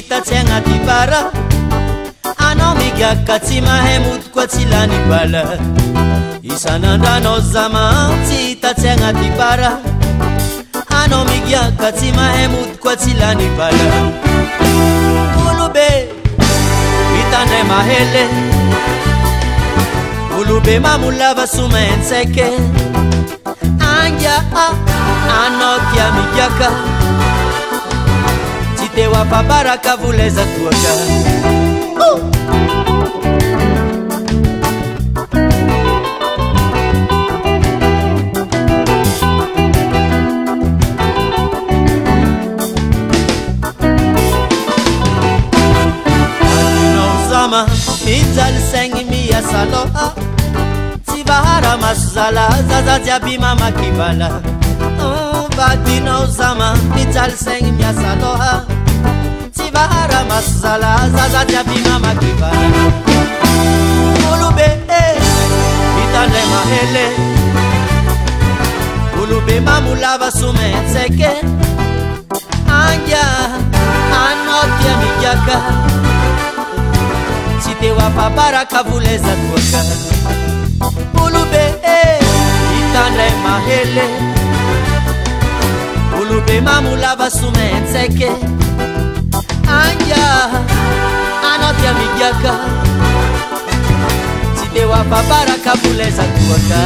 hita tsy agnaty bara. Anao migiaka tsy mahay mody koa tsy lany bala. Isan'andro anao zama tsy hita tsy agnaty bara. Anao migiaka tsy mahay mody koa tsy lany bala. Olobe mitandray mahele, olobe mamolava somaintsaiky. Angia anao tia migiaka, tsy te ho afa-baraka volaiza toaka. Mijaly saigny miasa loha, tsy vahara maso zala, zaza jiaby mamaky bala. Vadinao zama mijaly saigny miasa loha, tsy vahara maso zala, zaza jiaby mamaky bala. Olobe mitandray mahele, olobe mamolava somaintsaiky. Angia anao tia migiaka, tsy te ho afa-baraka volaiza toaka. Olobe mitandray mahele, olobe mamolava somaintsaiky. Angia anao tia migiaka, tsy te ho afa-baraka volaiza toaka.